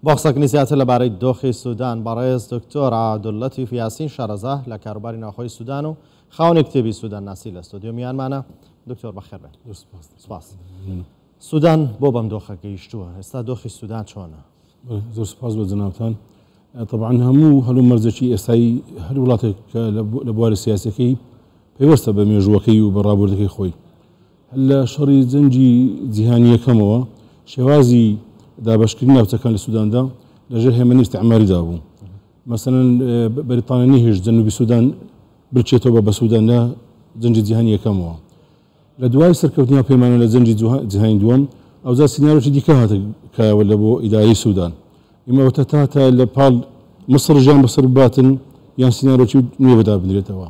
بۆ قسەکردنی زیاتر لەبارەی دۆخی سودان، بەڕێز دکتۆر عەبدوللەتیف یاسین شارەزا لە کاروباری ناوخۆی سودان و خاوەنی کتێبی سودان ناسی لە ستۆدیۆ میانمانە. دکتۆر بەخێر بێن. سپاس. سودان بۆ بەم دۆخە گەیشتووە؟ ئێستا دۆخی سودان چۆنە؟ زۆر سپاس بۆ جەنابتان. تەبعەن هەموو هەلومەرجێکی ئێستای هەر وڵاتێک کە لە بواری سیاسیەکەی پەیوەستە بە مێژووەکەی و بە ڕابردەکەی خۆی. لە شەڕی جەنگی جیهانی یەکەمەوە شێوازی دابەشکردنی ناوچەکان لە سوداندا لەژێر هێمنی ئیستعماریدا بوو. مەسەلەن بەریتانیا نەیهێشت جەنوبی سودان بلکێتەوە بە سودان لە جەنگی جیهانی یەکەمەوە. لە دوای سەرکەوتنی هاوپەیمانان لە جەنگی جیهانی دووەم، ئەوجا سیناریۆکی دیکە هاتە کایەوە لە بۆ ئیدارەی سودان. ئیمە وتە تا تا لە پاڵ مسڕ ژیان بەسەر بباتن یان سیناریۆکی نوێ بەدابنرێتەوە.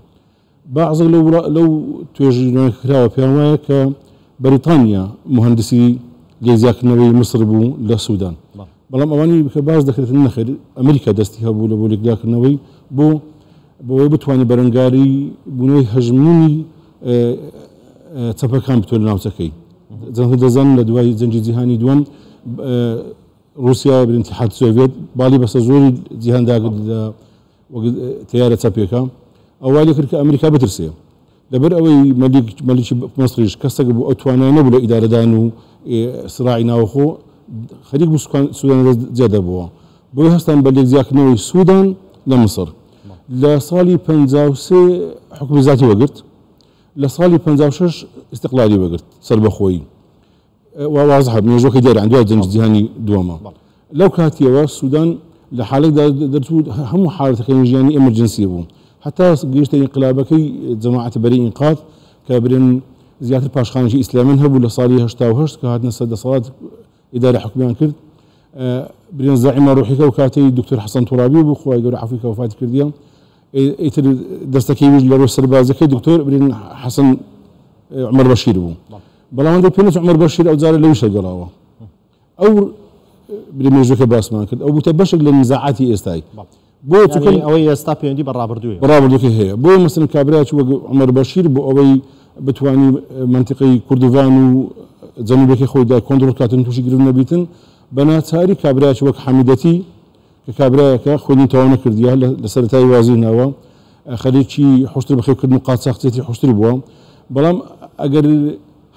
بەعزێک لەو لەو توێژینەوە کراوە پێیان وایە کە بەریتانیا موهەندسی لێکجیاکردنەوەی میسر بوو لە سودان، بەڵام ئەوانی کە باس دەکرێتن نەخێر ئەمریکا دەستی هەبوو لە بۆ لێکجیاکردنەوەی بۆ بۆی بتوانێت بەرەنگاری بوونەوەی هەژموونی چەپەکان بتوێت لە ناوچەکەی. جەنگ دەزانن لە دوای جەنگی جیهانی دووەم ڕووسیا بن ئیتیحاد سۆڤێت باڵی بەسەر زۆری جیهان داگرت لە وەک تەیارە چەپێکە ئەو وای لێکرد کە ئەمریکا بترسێ لەبەر ئەوەی مەلیک مەلیکی مەسریش کەسێک بوو ئەو توانای نەبوو لە ئیدارەدان و سراعی ناوخۆ خەریک بوو سوکان سودان لەدەست جیا دەبووە بۆیە هەستان بە لێک جیاکردنەوەی سودان لە میسر لە ساڵی 53 حکومی زاتی وەگرت لە ساڵی 56 ئیستقلالی وەگرت سەربەخۆیی وازحە مێژوەکەی دیارە دوای جەنگی جیهانی دووەمە لەو کاتیەوە سودان لە حالێکدا دەرچوو هەموو حالەتەکانی ژیانی ئێمەرجنسی بوو هەتا گەیشتە ئینقلابەکەی جەماعەت بەری ئینقاذ کە برێن زیاتر پاشخانێکی ئیسلامیان هەبوو لە ساڵی 88 کە هاتنە سەر دەسەڵات ئیدارە حکومیان کرد برێن زعیمە ڕوحیکە و کاتەی دکتۆر حەسەن تورابی بوو خوای گەورە عەفوی کە وەفاتی کردیە ئیتر دەستەکەی ویش لە ڕووی سەربازەکەی دکتۆر برێن حەسەن عومەر بەشیر بوو بەڵام هەندێک پێ نەچوو عومەر بەشیر ئەو جارە لەویش هەڵگەڕاوە ئەو برێ مێژوەکە باسمان کرد ئەو بووتە بەشێک لە نزاعاتی ئێستای بۆ چونکە ئەوەی ئێستا پەیوەندی بە ڕابردووی بە ڕابردووەکەی هەیە بۆ مەسەلەن کابرایەکی وەک عومەر بەشیر بۆ ئەوەی بتوانی مەنتیقەی کوردڤان و جەنوبەکەی خۆیدا کۆنترۆڵ کاتن تووشی گرفت نەبیتن بە ناچاری کابرایەکی وەک حەمیدەتی کە کابرایەکە خوێندنی تەواو نەکردیە لە سەرەتای وازی هێناوە خەریکی حوشتر بەخێوکردن و قاچاخچێتی حوشتر بووە بەڵام ئەگەر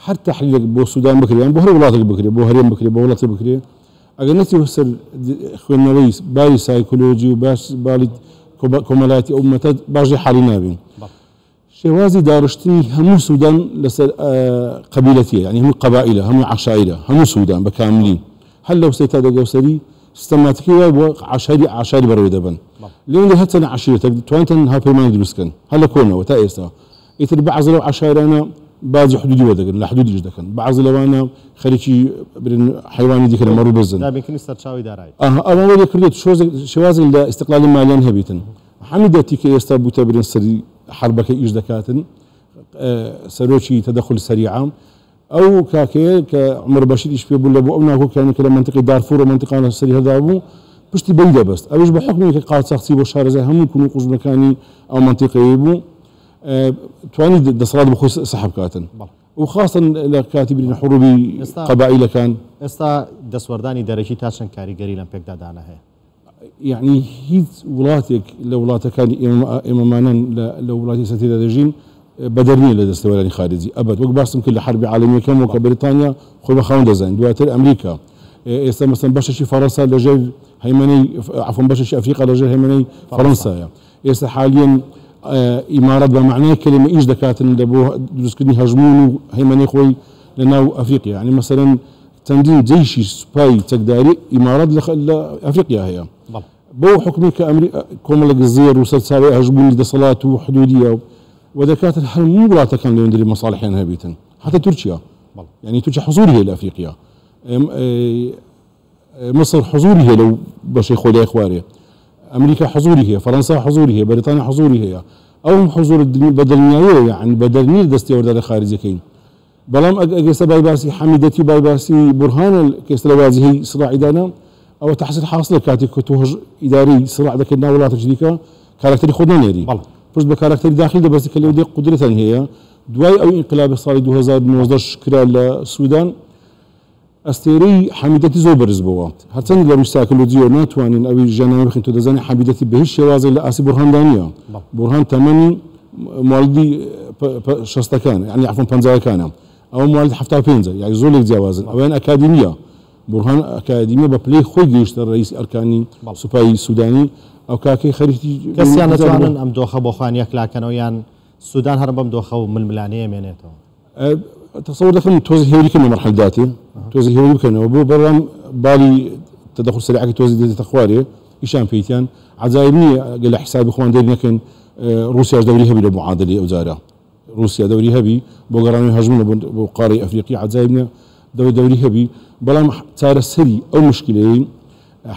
هەر تەحلیلێک بۆ سودان بکرێ یان بۆ هەر وڵاتێک بکرێ بۆ هەرێم بکرێ بۆ وڵاتێک بکرێ ئەگەر نەچیەوە سەر خوێندنەوەی باری سایکۆلۆژی و باش باڵی کۆمەڵایەتی ئەو مەتە باش لێ حاڵی نابین. شێوازی داڕشتنی هەموو سودان لەسەر قەبیلەتیە یانی هەموو قەبائیلە هەموو عەشایرە هەموو سودان بە کاملی هەر لەو سەری تا دەگەو سەری سیستەماتیکی وای بووە عەشایری عەشایری بەڕێوەی دەبەن لێندە هەرچەند عەشیرەتەک توانتان هاوپەیمانی دروست کەن هەر لە کۆنەوە تا ئێستا ئیتر بەعز لەو عەشایرانە باجی حدودی وەردەگرن لە حدود ئیش دەکەن بەعز لەوانە خەریکی برن حەیوانی دیکە لە مەڕ و بزن دابینکردنی سەرچاوەی دارایی. ئەها ئەوان وای لێ کردووە شێوازێک لە ئیستقلالی مالیان هەبیتن حەمیدەتی کە ئێستا بووتە برن سەری حەربەکە ئیش دەکاتن سەرۆکی تەدەخول سەریعە ئەو کاکەیە کە عومەر بەشیر ئیش پێ بوو لە بۆ ئەو ناکۆکیانەی کە لە مەنتیقەی دارفور و مەنتیقانە سەری هەڵدا بوو پشتی بەوی دەبەست ئەویش بە حوکمی کە قاچاخچی بۆ شارەزای هەموو کون و قوژبنەکانی ئەو مەنتیقەیەی بوو توانی دەسەڵات بە خۆی سەحب کاتن و خاصەن لە کاتی برین حروبی قەبائیلەکان. ئێستا دەستوەردانی دەرەکی تا چەند کاریگەری لەم پێکدادانە هەیە؟ یەعنی هیچ وڵاتێک لە وڵاتەکانی ئێمەمانان لە وڵاتی ئێستا تێدا دەژین بەدەر نییە لە دەستێوەردانی خارجی ئەبەد وەک باسم کرد لە حەربی عالەمی یەکەم وەکە بەریتانیا خۆی بە خاوەن دەزانین دواتر ئەمریکا ئێستا مەسەن بەشێکی فەڕەنسا لەژێر هەیمەنەی عەفوەن بەشێکی ئەفریقا لەژێر هەیمەنەی فەڕەنسایە ئێستا حالیەن ئیمارات بە مەعنای کەلیمە ئیش دەکاتن لە بۆ دروستکردنی هەژموون و هەیمەنەی خۆی لە ناو ئەفریقیا یعنی مەسەلەن چەندین جەیشی سوپای چەکداری ئیمارات لە ئەفریقیا هەیە بەو حوکمەی کە ئەمری کۆمەڵێک زێر و سەرچاوەی هەژموونی دەسەڵات و حدودیە و دەکاتن هەموو وڵاتەکان لەوێندەری مەساڵحیان هەبیتن حتا تورکیا یعنی تورکیا حزوری هەیە لە ئەفریقیا مصر حزوری هەیە لەو بەشەی خۆی لای خوارێ ئەمریکا حزوری هەیە فەرەنسا حزوری هەیە بەریتانیا حزوری هەیە ئەو حزور بە دڵنیاییەوە یعنی بەدەر نییە دەستێوەردانە خارجیەکەی بەڵام ئەگەر ئێستا بای باسی حەمیدەتی و بای باسی بورهانە کە ئێستا لە واجهەی سڕاعی دانا ئەوە تەحسیل حاسڵە کاتێک کە تۆ ئیدارەی سڕاع دەکەیت ناو وڵاتێکی دیکە کاراکتەری خۆت نانێری پشت بە کاراکتەری داخلی دەبەستی کە لەو دێ قودرەتان هەیە دوای ئەو ئینقلابی ساڵی 2019 کرا لە سودان. ئەستێرەی حەمیدەتی زۆر بەرز بووە، هەرچەند لە ڕووی سایکۆلۆجیەوە ناتوانین ئەوی ژیاننامە بخەین، تۆ دەزانی حەمیدەتی بە هیچ شێوازێک لە ئاستی بورهاندا نییە. بورهان تەمەنی موالیدی شەستەکان، یعنی عەفوەن پەنجایەکانە، ئەوە موالید 75ە، یعنی زۆر لێک جیاوازن. ئەویان ئەکادیمیە، بورهان ئەکادیمیە بە پلەی خۆی گەیشتە ڕئیسی ئەرکانی سوپای سودانی. ئەو کاکەی خەریکی کەسیان دەتوانن ئەم دۆخە بۆ خۆیان یەکلاکەنەوە یان سودان هەر بەم دۆخە و ململانەیە مێنێتەوە؟ تصور دەکەم تۆزی هێوری کەم لە مەرحەل داتێ، تۆزی هێوری بکەنەوە بۆ بەڵام باڵی تەدەخول سەریعەکە تۆزی دێتە خوارێ، ئیشان پێیتیان عەجایب نییە ئەگەر لە حیسابی خۆمان دەری نەکەین ڕووسیاش دەوری هەبی لە معادلەی ئەو جارە، ڕووسیا دەوری هەبی بۆ گەڕانەوەی هەژمونە بۆ قاڕەی ئەفریقی، عەجایب نییە دەوری هەبی، بەڵام چارەسەری ئەو مشکلەیە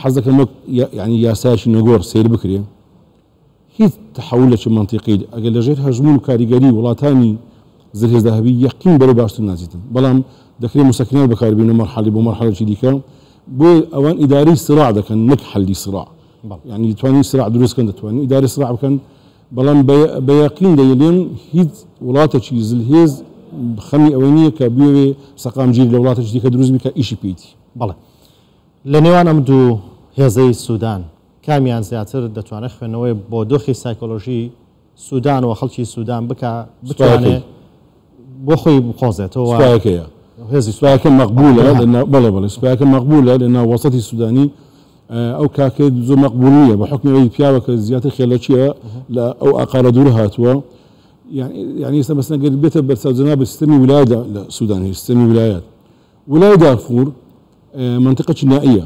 حەز دەکەم وەک یعنی یاسایەکی نەگۆڕ سەیر بکرێ. هیچ تەحولێکی مەنتیقی ئەگەر لەژێر هەژمون و کاریگەری وڵاتانی زلهێزدا هەبی یەقین بەرەو باشتر ناچێتن، بەڵام دەکرێت مسەکنات بەکاربێنن و مەرحەلی بۆ مەرحەلێکی دیکە، بۆ ئەوان ئیدارەی سراع دەکەن نەک حەلی سراع، یعنی دەتوانین سراع دروست بکەن، دەتوانین ئیدارەی سراع بکەن، بەڵام بە یەقین دەیڵێن هیچ وڵاتێکی زلهێز خەمی ئەوەی نییە کە بوێ سەقامگیری لە وڵاتێکی دیکە دروست بکە ئیشی پێیتی. بەڵێ لە نێوان ئەم دوو هێزەی سودان کامیان زیاتر دەتوانێت خوێندنەوەی بۆ دۆخی سایکۆلۆژی سودان و خەڵکی سودان بکە بتوانێت بۆ خۆی بقۆزێتەوە؟ سوپایەکەیە هێزی سوپایەکە مەقبولە، بەڵێ بەڵێ سوپایەکە مەقبولە لە ناو وەسەتی سودانی. ئەو کاکەی زۆر مەقبول نییە بە حوکمی ئەوەی پیاوەکە زیاتر خێلەکیە لە ئەو ئاقارە دوور هاتووە. یعنی ئێستا بەس ئەگەر بێتە بەرچاو جەناب سیستەمی ویلایەت لە سودان هەیە، سیستەمی ویلایەت، ویلایەت دارفور منطقة نائية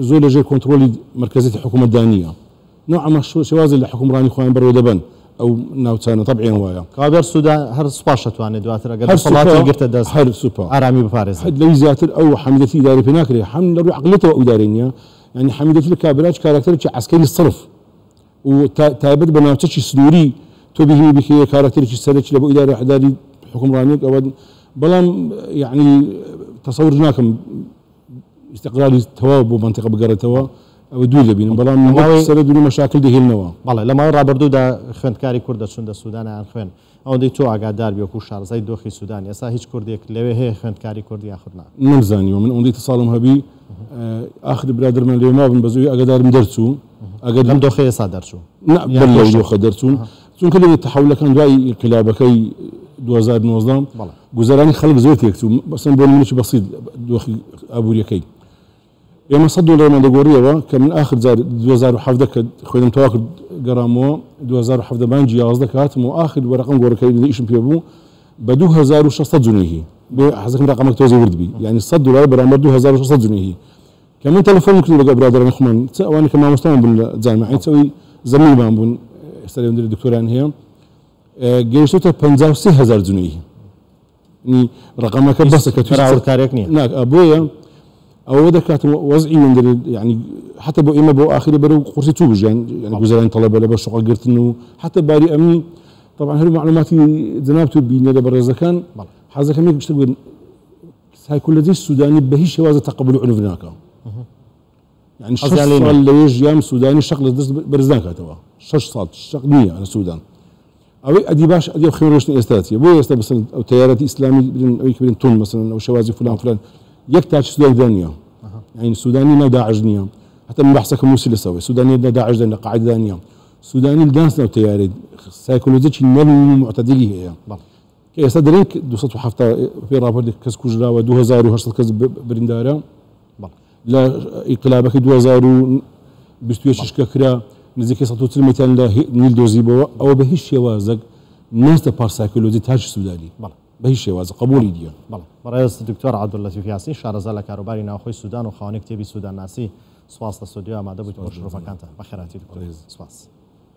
زۆر لەژێر کۆنترۆلی مەرکەزیەتی حکوومەتدا نییە، نوعا شێوازی لە حکومڕانی خۆیان بەڕێوە دەبەن ئەو ناوچانە تەبعیان وایە. کابێر سودان هەر سوپاش دەتوانێت دواتر ئەگەر دەسەڵاتی گرتە دەست هەر سوپا ئارامی بپارێزێت. هەر لەوی زیاتر ئەو حەمیدەتی ئیدارە پێ ناکرێت، هەم لە ڕووی عەقڵیەتەوە ئەو ئیدارەی نییە، یعنی حەمیدەتی لە کابراج کاراکتەرێکی عەسکەری سڕف و تایبەت بە ناوچەکی سنووری تۆ بهینی بکەیە کاراکتەرێکی سەرەکی لە بۆ ئیدارە ئیداری حکومڕانیەک ئەوە، بەڵام یعنی تەسەور ناکەم استقلالی تەواو بۆ منطقە بگەڕێتەوە، ئەوە دوور دەبینم، بەڵام سەر دووری مەشاکل دەهێننەوە. بەڵێ لە ماوەی ڕابردوودا خوێندکاری کورد دەچوون دە سودانیان خوێن، ئەوەندەی تۆ ئاگادار بی وەکو شارەزای دۆخی سودان، ئێستا هیچ کوردێک لەوێ هەیە خوێندکاری کورد یاخود نا؟ نەمزانیوە، من ئەوەندەی اتصالم هەبی ئاخر برادەرمان لێ مابن بە زووی ئاگادارم دەرچوو. ئەگەر لەم دۆخە ئێستا دەرچوو؟ نا، بەر لەو دۆخە دەرچوون، چونکە لەوێ تەحولەکان دوای ئینقلابەکەی 2019 گوزەرانی خەڵک زۆر تێکچوو. بەسەن بۆ نمونەی بەسیط دۆخی ئابووریەکەی ئێمە 100 دۆلارمان دەگۆڕیەوە کە من ئاخر جار 2017 کە خوێنم تەواو کرد گەڕامەوە 2017 بانگی 11 کە هاتم و ئاخر وەرەقەم گۆڕەکەی ئیشم پێ بوو بە 2600 جنیهی، بۆ حەزەکەم ڕقەمەک تۆزێ ورد بی، یعنی 100 دۆلار بەرامبەر 2600 جنیهی. کە من تەلەفۆنم کرد لەگەڵ برادەرانی خۆمان، چ ئەوانە کە مامۆستامان بوون لە جامیعە، چ ئەوەی زەمینمان بوون ئێستا لەوێندەرێ دکتۆران هەیە، گەیشتۆتە 53000 جنیهی. ڕقەمەکە بەسە کە بەراوردکارێک نییە. نا، بۆیە ئەوە دەکات وەزعی وێندەرێ، یعنی حتی بۆ ئێمە بۆ ئاخری بەرەو قورسی چوو بژیان، یعنی گوزەرانی تەڵەبە لەبەر شوقەگرتن و حتی باری ئەمنی. طبعا هەر معلوماتی جەنابت و بینەرە بەڕێزەکان حەزەکەم یەک شتێک بڵێم، سایکۆلۆژی سودانی بە هیچ شێوازە تەقەبول عنف ناکا. یعنی 6 ساڵ لەوێ ژیام سودانی شەق لە دەست بەرز ناکاتەوە، 6 ساڵ شەق نییە لە سودان. ئەوەی ئەدی باش ئەدی ئەو خوێن ڕۆشتن ئێستا چییە؟ بۆ ئێستا بەسەر ئەو تەیارەتی ئیسلامی برن، ئەوەی کە برن تون مەسەلەن ئەو شێوازی فلان فلان، یەک تاکی سودانی دا نییە. یعنی سودانی ناو داعش نییە، حتی من بەحسەکەم نووسی لەسەوەی سودانی ناو داعش دا، لە قاعدەدا نییە. سودانی دانس ناو تەیارەی سایکۆلۆژیی نەرم و معتەدلی هەیە. کە ئێستا دەرێن 270 پێی ڕاپۆرتێک کەس کوژراوە، 2800 کەس بریندارە. لە ئینقلابەکەی 2021 کە کرا نزیکەی 140 مەیتیان لە نیل دۆزیبەوە. ئەوە بە هیچ شێوازێک ناستە پار سایکۆلۆژی تاکی سودانی، بە هیچ شێوازە قبولی نییە. بەڵێ بەڕێز دکتۆر عەبدوللەتیف یاسین، شارەزا لە کاروباری ناوخۆی سودان و خاوەنی کتێبی سودان ناسی، سوپاس لە ستۆدیۆ ئامادە بوویت بۆ شرۆڤەکانتان. بەخێرهاتی دکتۆر، سوپاس.